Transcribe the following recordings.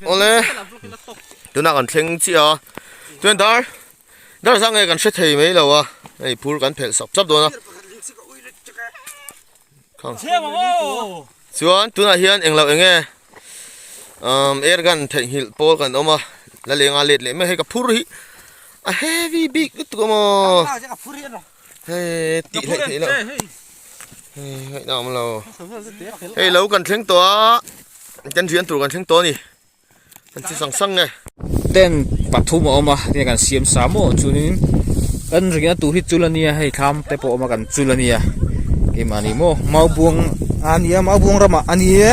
Awle tunah kan thleng chiah a chuan dar dar zah nge kan hre thei mai lo a hei phur kan phelh sap sap dawn a chuan tunah hian englo eng nge umm air gun theihnghilh pawl kan awm a la lenga let leh mai hei ka phur hi a heavy bik lutuk a maw hei tih hleih theih loh hei ngaihna a awm lo hei lo kan thleng tawh a kan rian tur kan thleng tawh a ni kan che sang sang nge. Tent pathum a awm a tinge kan siam sa maw chuanin kan rinna tur hi chul ania hei thlam te pawh a awm a kan chul ania keimahni maw maubuang a nia maubuang ramah a ni e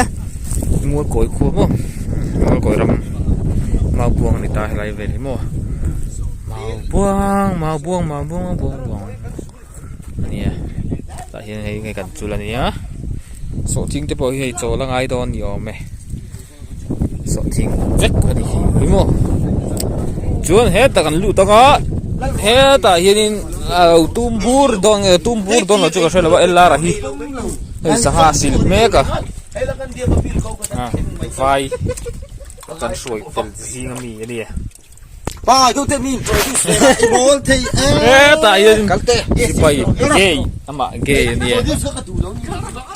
mualkawi khua maw mualkawi ram maubuang a ni ta helai vel hi maw maubuang maubuang maubuang maubuang buang a ni a tah hian hei hei kan chul ania sawhthing te pawh hi hei chawl a ngai dawn ni awm e. Sawhthing vek a ni hi maw chuan hetah kan lut ang a hetah hianin a lo tum bur dawn nge tum bur dawn lo chu ka hre lo a L R a hi hei sangha a sil mek a vai kan hruai tel zing ami a ni. Pa tu te min produce ve i mawl thei e. Hetah hian sipai gay amah gay a nia.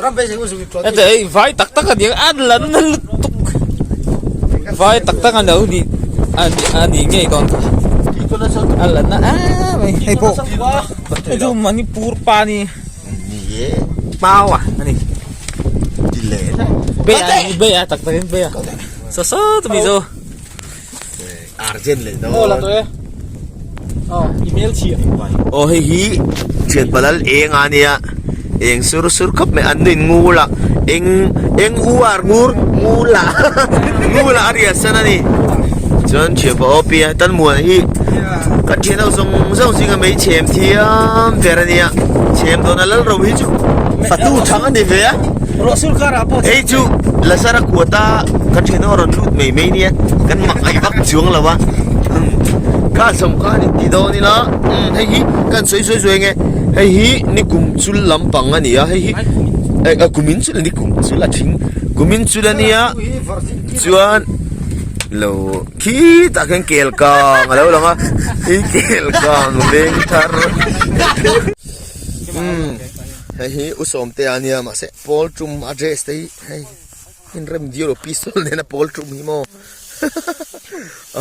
Ram be zing zung produce. Heta hei vai tak tak a nia an la na lutuk. Vai tak tak a lo ni a ni ngei dawn kha. A la na em mai hei pawh hei chu Manipur pa ni. Ni e. Pau a ani. Ti leh. Be a be a tak takin be a. Saw saw tu mi chu. Argent leh dawn. Aw la tawh e. Aw email chhiah. Aw hei hi thian palal eng a nia eng sur sur khawp mai an nuin ngur a eng eng u ar ngur ngur lah ngur lah a riah san a ni chuan thian pa aw pi a tan muan hi kan thian ho zawng zawng zinga mai chhem thiam ber a nia chhem dawn a lal ro hi chu fatu thang a ni ve a. Hei chu Lazara kuata kan ṭhenawm a rawn lut mai mai nia kan mak ngaih vak chuang lo a kha sawm khan in ti dawn ila hei hi kan sawi sawi sawi ange hei hi ni kum chul lampang a ni a hei hi eh kumin chul ni kum chul a thing kumin chul a nia chuan lo khitah khian kel kang a lo lang a hi kel kang veng thar. Hei hi u Sawmte a nia mahse pawl tum a dress te hi hei in rem diau lo pistol nena pawl tum hi maw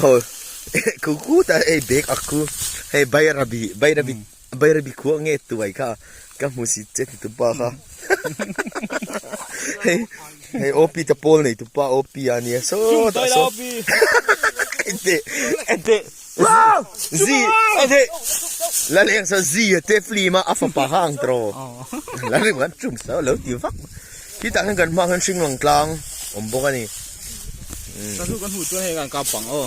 aw ku ku ta hei bag ak khu hei bairabi bairabi bairabi khua nge tuai kha ka hmu si che ti tupa kha hei hei OP te pawl nei tupa OP a nia sawtah saw ente ente. Zi ade la leng sa zi te film a a fapa kha ang tawh la rim kan tum sa lo ti vak khi tah hian kan hma hian hring lang tlang awm bawk a ni sazu kan hmuh chuan hei kan kap pang aw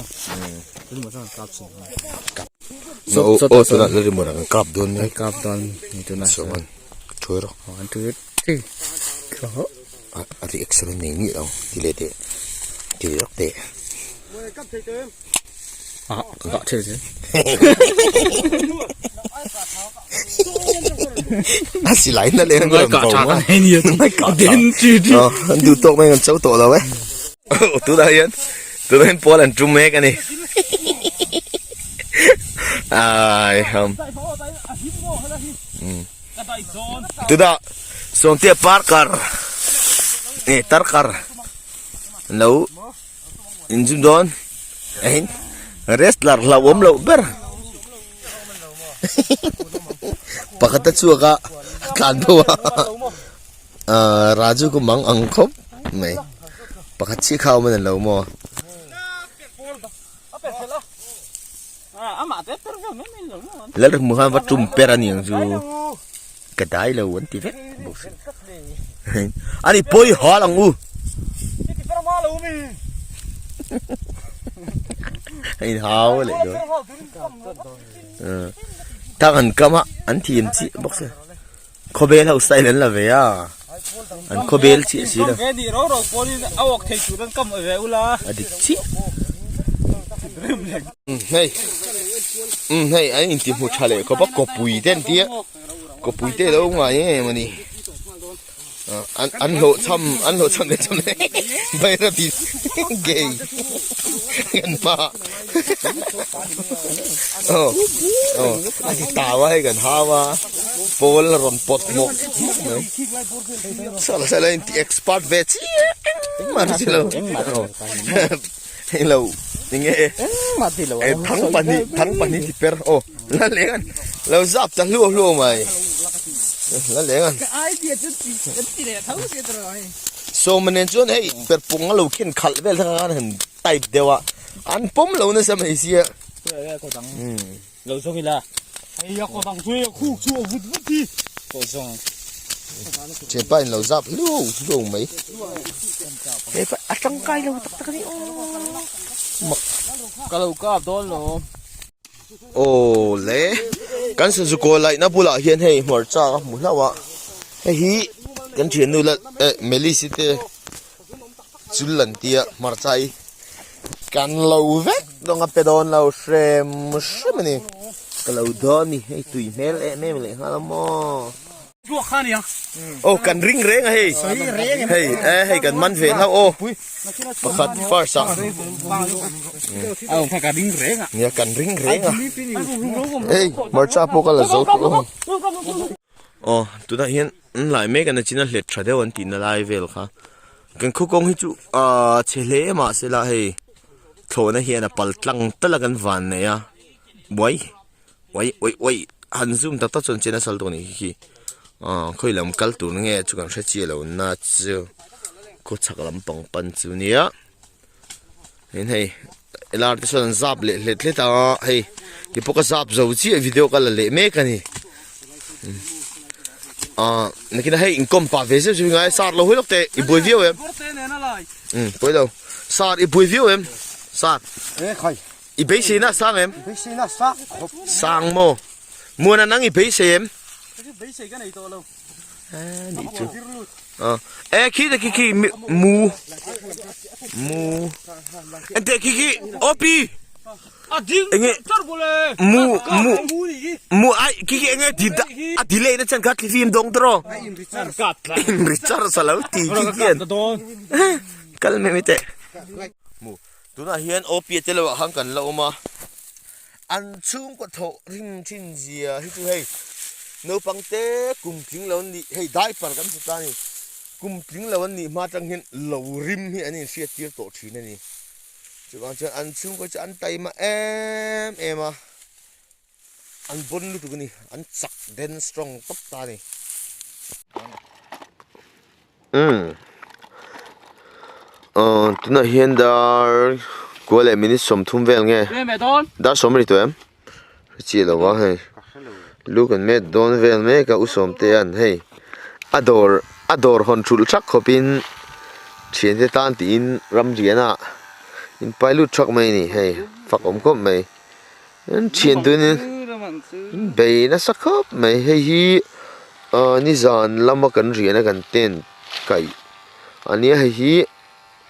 kap aw tunah la rim kan kap dawn kan kap dawn ni tunah chuan thu rawh an thu a reaction nei miah lo ti leh teh ti leh lawk teh. Ah, ka kah thil chu. A silai na leng Ngai kah tha kan hei nia. Ngai kah tha. Den chi chi. Oh, an duh tawk mai kan cho tawh lo e. Tunah hian tunah hian pawl an tum mek ani. Ai ham. Tunah Sawmtea Parker eh Tarkar lo In zum dawn ein wrestler hlauhawm loh ber pakhat a chhuak a a tlan bo a ahh Raju ku mang ang khawp mai pakhat chiah kha a awm a ni lo maw. Lalrihmu khan va tum per a ni ang chu ka dai lo an ti vek bawk si ani pawi hal ang u a in hau leh dawn tang an kam a an thiam chiah bawk si khawbel ho style an la ve a an khawbel chiah si lo a dik chiah hei hei an inti hmu tha leh khawp a kawpui te an tia kawpui te alo ngai em em a ni. An an hlawh chham an hlawh chham leh chham leh Bairabi gay kan hma aw aw a ti tau a hei kan hau a pawl a rawn pawt hmawk hmawk mai sala sala in ti expert ve chiah engmah an ti lo englo enge thang pahnih thang pahnih ti per aw. La leng an lo zap ta hluau hluau mai la leng an sawma nen chuan hei perpung a lo khen khalh vel thang khan han type deuh a an pawm lo nasa mai sia lo zawng ila thianpa in lo zap hluau hluau mai hepa a tangkai lo tak tak a ni aw mak ka lo kap dawn lo. Aw le kan sazu kaw laihna bulah hian hei hmarcha ka hmu hlauh a hei hi kan thiannu la eh Melisi te chul an tia hmarcha hi kan lo vek dawn a pe dawn lo hrem hrem a ni ka lo dawn a ni hei tui hmel em em leh nghal a maw. Aw kan ring reng a hei hei eh hei kan man ve hlauh aw pakhat first ah nia kan ring reng a hei hmarcha pawh ka la zo tawh lo aw tunah hian an lai mek a nachin a hlet tha deuh an tihna lai vel kha kan khaw kawng hi chu ah chhe hle mahse la hei thlawhna hian a pal tlang tal a kan van nei a buai. Ui ui ui han zoom tak tak chuan chen a sal dawn anih khi ah khawi lam kal tur nge chu kan hre chiah lo na chu khaw chhak lampang pan chu nia tin hei lar te sawn an zap leh hlet hlet a hei ti pawh ka zap zo chiah video ka la leh mek a ni ah nakinah hei inkawm pah ve zeuh zeuh ngai sar lo hawi lawk teh i buai viau em um pawi lo sar i buai viau em sar. I beisei na sang em? Beisei na sang khawp. Sang maw? Muana nang i beisei em? Beisei ka nei tawh lo. Eh, ni chu. Ah, eh khi khi khi mu. Mu. Ente khi khi opi. Enge mu mu mu ai khi khi enge di a delay na chan kha thli dong tro. In richard salo ti khi khian. Kal me mi te. Mu Tunah hian OP te lohah khan kan la awm a, an chhungkaw thawh rim thin zia hi chu hei naupang te kum tling lo an nih hei diaper kan hmu ta a ni kum tling lo an nih hma atang hian lo rim hi an inhriat tir tawh thin a ni chuvang chuan an chhungkaw chu an taima em em a an bawn lutuk a ni an chak den strong tawp ta a ni. Umm aw tunah hian dar kua leh minute 30 vel nge dar sawm a ni tawh em hre chiah lo a hei lu kan met dawn vel mek a u sawmte an hei a dawr a dawr hawn thulh thak khawpin thiante tan tiin ramrian ah in pai lut thak mai a ni hei fak awm khawp mai an thian tunin bei nasa khawp mai hei hi. Ahh nizan lama kan riahna kan tent kaih a nia hei hi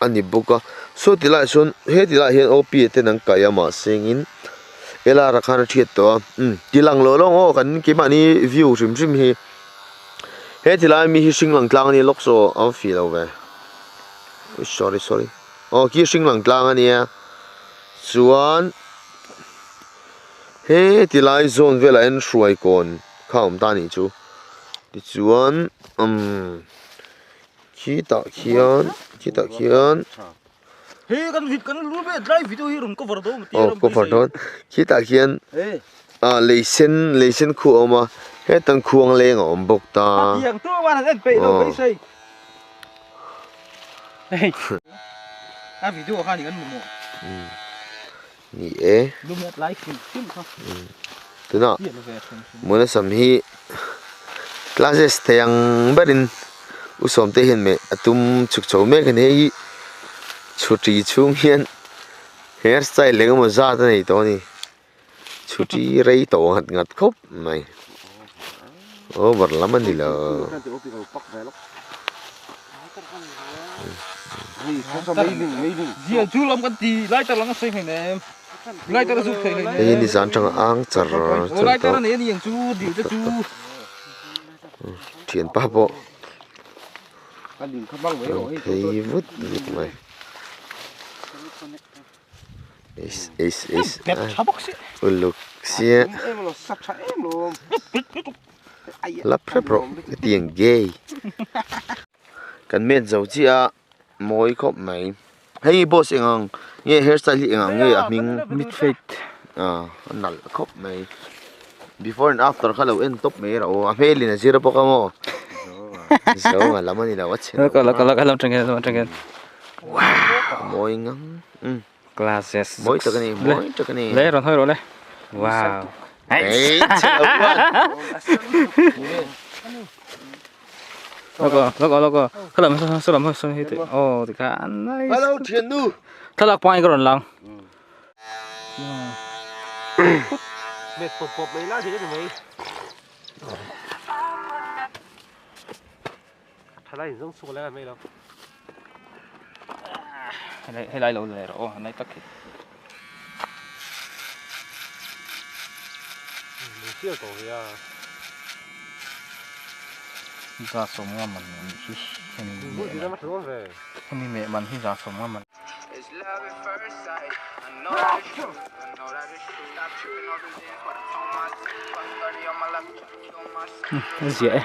a ni bawk a saw ti laiah sawn heti laiah hian O P ten an kaih a mahse engin L R ah khan a thiat tawh a umm ti lang lo lawng aw kan keimahni view hrim hrim hi heti lai mi hi hring lang tlang a nia lawk saw a fih lo ve sorry sorry aw khi hring lang tlang a nia chuan heti lai zawn velah hian hruai kawn. Kha awm ta nih chu tichuan umm khitah khian khitah khian aw cover dawn khitah khian ah lei sen lei sen khu a awm a hetan khuang leng a awm bawk ta aw. Ni e. Tunah Muna sam hi classes thei ang berin u Sawmte hian meh a tum chhuk chho mek a ni. Hei hi chhuti chhung hian hair style eng emaw zat a nei tawh a ni. Chhuti rei tawh nghat nghat khawp mai. Over lam a ni lo. Hei hi nizan atanga ang char char tawh thianpa pawh. An phei vut vut mai. Is is is uluk sia lap hrep rawh hetiang gay kan met zo chiah a mawi khawp mai hei boss eng ang nge hairstyle hi eng ang nge a hming mid fade ah a nalh khawp mai before and after kha lo en tawp mai rawh aw a hmel in a zir bawk a maw zo a lam a ni lo a chhe lo ka lam tang hian lam tang hian a mawi ngang umm classes mawi tak a ni mawi tak a ni le rawn hawi rawh le wow ei chhe lo chuan lawk aw lawk aw lawk aw kha lam saw lam saw hi teh aw tikhan nice hello thiannu thlalak pangai ka rawn lang Met pawp pawp mai lai thei mai. Thalai in zawng chhuak lai mai lo. Helai helai lo le rawh aw a nai tak hi. Chiar ko ya. Za sawm nga man an hi hemi hemi meh man hi za sawm nga man. A ziah e.